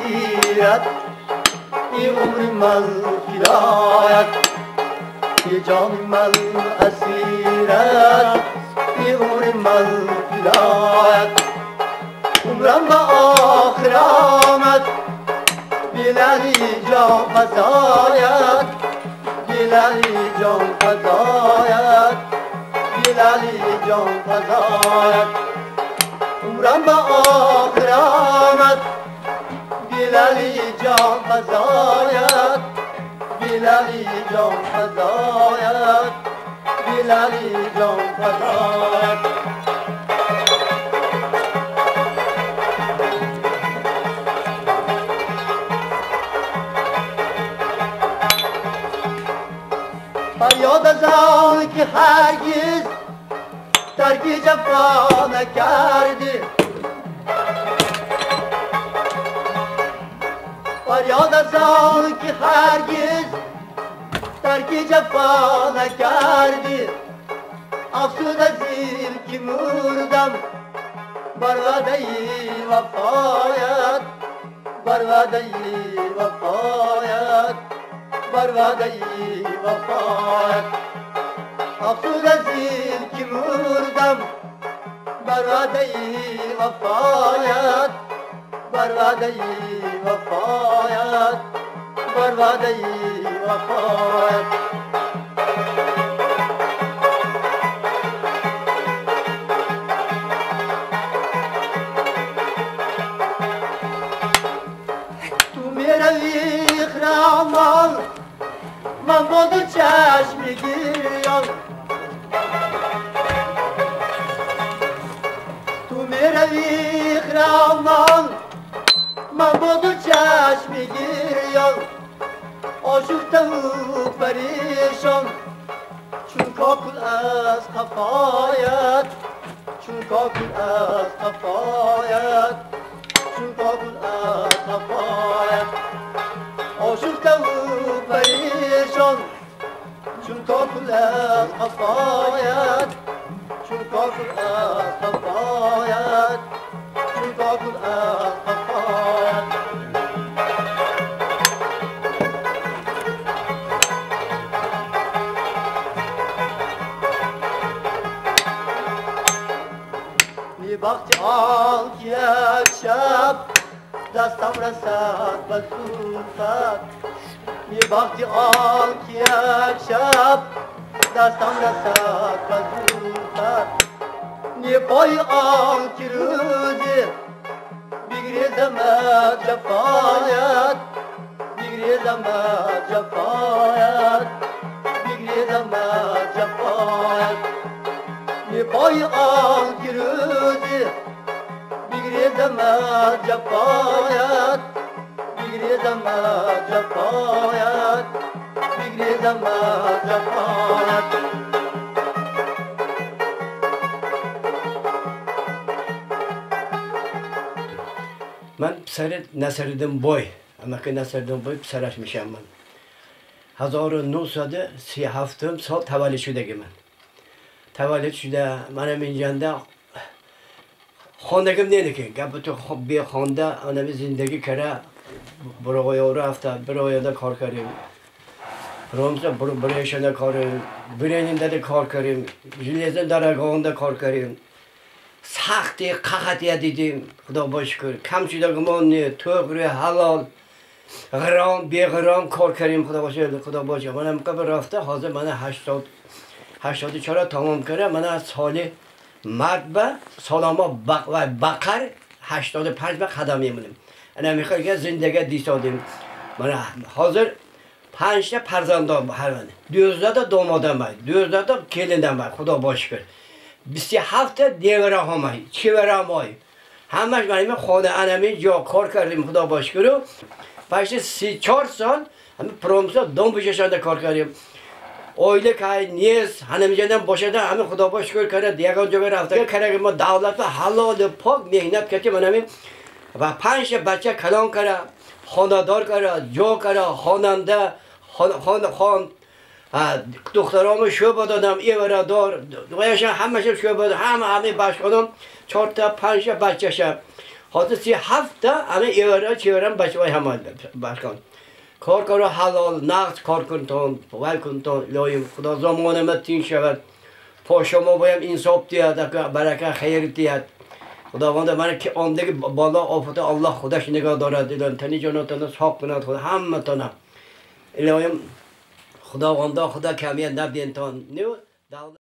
اسیرت ای عمر من فدایت ای جان من اسیرت ای عمر من فدایت عمرم به آخر آمد بلالی جان فزایت بلالی جان فزایت بلالی جان فزایت عمرم به آخر آمد بلالی جان فزایت بلالی جان فزایت بلالی جان فزایت فریاد از آن که هرگز ترک جفا نکردی فریاد از آن که هرگز ترک جفا نکردی افسوس از این که مردم بر وعده وفایت بر وعده وفایت بر وعده وفایت افسوس از این که مردم بر وعده وفایت بر وعده وفایت بر وعده وفایت تو میروی خرامان من با دو چشم گریان تو میروی خرامان من با دو چشم گریان آشفته و پریشان چون کاکل از قفایت چون کاکل از قفایت چون کاکل از قفایت آشفته و پریشان چون کاکل از قفایت چون کاکل از قفایت چون کاکل از قفایت وقتی آن که یک شب دستم رسد به زلفت می وقتی آن که یک شب دستم رسد به زلفت نی پای آن که روزی بگریزم از جفایت بگریزم از جفایت بگریزم از جفایت نی پای آن که روزی بگریزم از جفایت بگریزم از جفایت بگریزم از جفایت من پسر نصرالدین بوی اماکه نصرالدین بوی پسرش میشم من 1937 سال تولد شده من تولد شده منم اینجا خواندگم نه که گپ تو بی خوانده آنم زندگی کرده برای رفته برای کار کردیم رامزا برایشان کار بریننده کار کردیم ژلезن درگاهنده کار کردیم سختی قحطی دیدیم خدا با شکر کم شده گمان نه تغری حلال غرام بی غرام کار کردیم خدا باشه خدا باشه منم قبل رفته حاضر من 84 تمام کرده من از سال مرد به سالاما و بقر 85 به قدم میمونیم انا میخوای که زندگی دیسادیم من حاضر 5 تا فرزندم هر 12 تا دامادم 12 تا کلندم خدا با شکر 27 تا دیوره همه چیوره همه همش من خانه انمی جا کار کردیم خدا با شکر پشت 34 سال همه پرومسا دم بجشانده کار کردیم oila kay نیست همینجا باشد همه خدا با شکر کرده دیگه جا رفته کرده ما دولت حلال پاک مهنت کردیم من همین و 5 بچه کلان کرده خانه‌دار کرده جا کرده خواننده خان خان دخترامو شعبه دادم ایوره دار دویشان همش شعبه دادم همه بچه‌ام 4 تا 5 تا بچه‌شم Hozir 37 ta ana evara chevaram bachvoy hamon boshqon. Кор кора ҳалол нағз кор кунтон, вай кунтон, илоҳим Худо замонама тинч шавад. Пошомо боям инсоф диҳад, барака хайр диҳад. Худованда мана ки ондagi balo ofati Alloh xudosh nigah dorад. Ilohim tani jonotani sog' qiladi Xudo hammatona. Ilohim Xudovonda Xudo kamiyat nabiyinton.